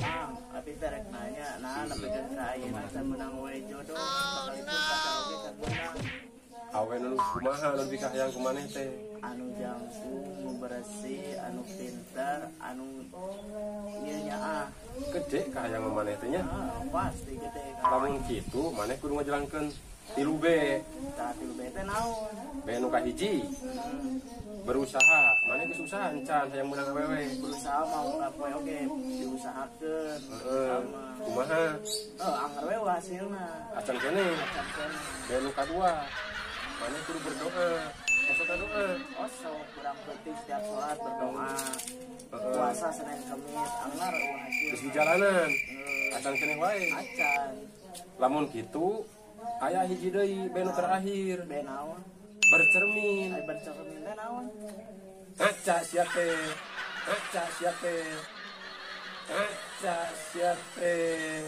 Mang, abi teh rek nanya, nah nepikeun ka ayeuna can meunang we jodoh, sakalipun pacar oge can meunang. Awe nu kumaha nu dikahayang ku maneh teh? Anu jangkung, nu bersih, anu pinter, anu ieu nyaah. Gede kahayang maneh teh nya? Pasti gede. Lamun kitu maneh kudu ngajalankeun 3B. Tah 3B teh naon? B nu kahiji. Berusaha, maneh geus usaha encan hayang meunang awewe. Berusaha mau ka poe oge diusahakeun. Heeh. Kumaha? Oh, anger we hasilna. Acan keneh. Acan keneh. B nu kadua. Maneh kudu berdoa. Osok doa. Osok kurang penting setiap sholat berdoa. Puasa Senin Kamis, anggar eueuh hasil. Geus di jalanan. Acan keneh wae. Acan. Lamun kitu aya hiji deui B nu terakhir. B naon? Bercermin. Ai bercermin teh naon? Ngaca sia teh. Ngaca sia teh. Ngaca sia teh.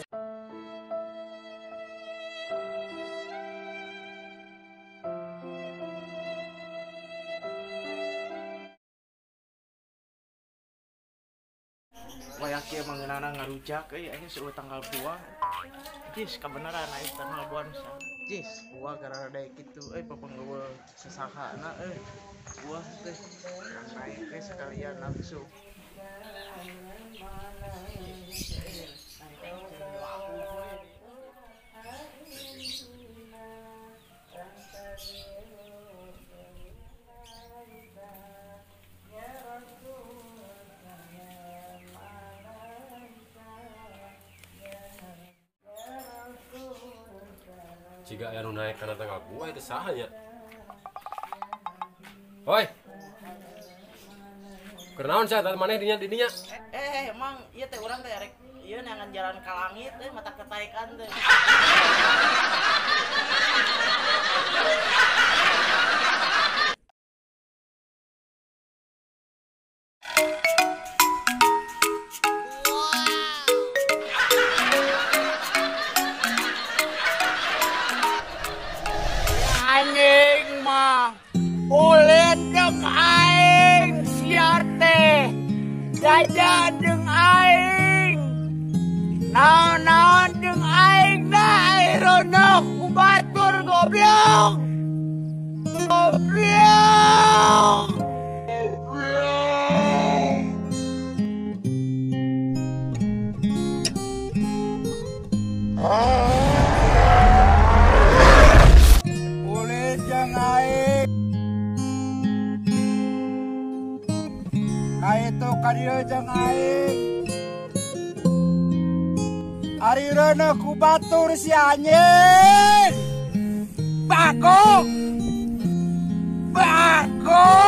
Wayah kieu mangeunana ngarujak euy anjing seueuh tanggal buah. Jis kabeneran aya tanggal buah nu saha. Jis buah gara daek kitu euy papanggawe sasahana euy. Buah teh naik teh sekalian langsung. Jika aya nu naik kana tanggal buah itu saha nya? Hoi. Keur naon sia tah maneh dinya dinya? Emang ieu teh urang teh rek ieu neangan jalan ka langit euy mata ketaikan teh. Anjing mah ulin jeung aing siar teh jajan jeung aing naon-naon jeung aing da ayeuna ku batur goblok goblok. Itu kadieu jeung aing ari reuneuh ku batur si anjing bagong bagong.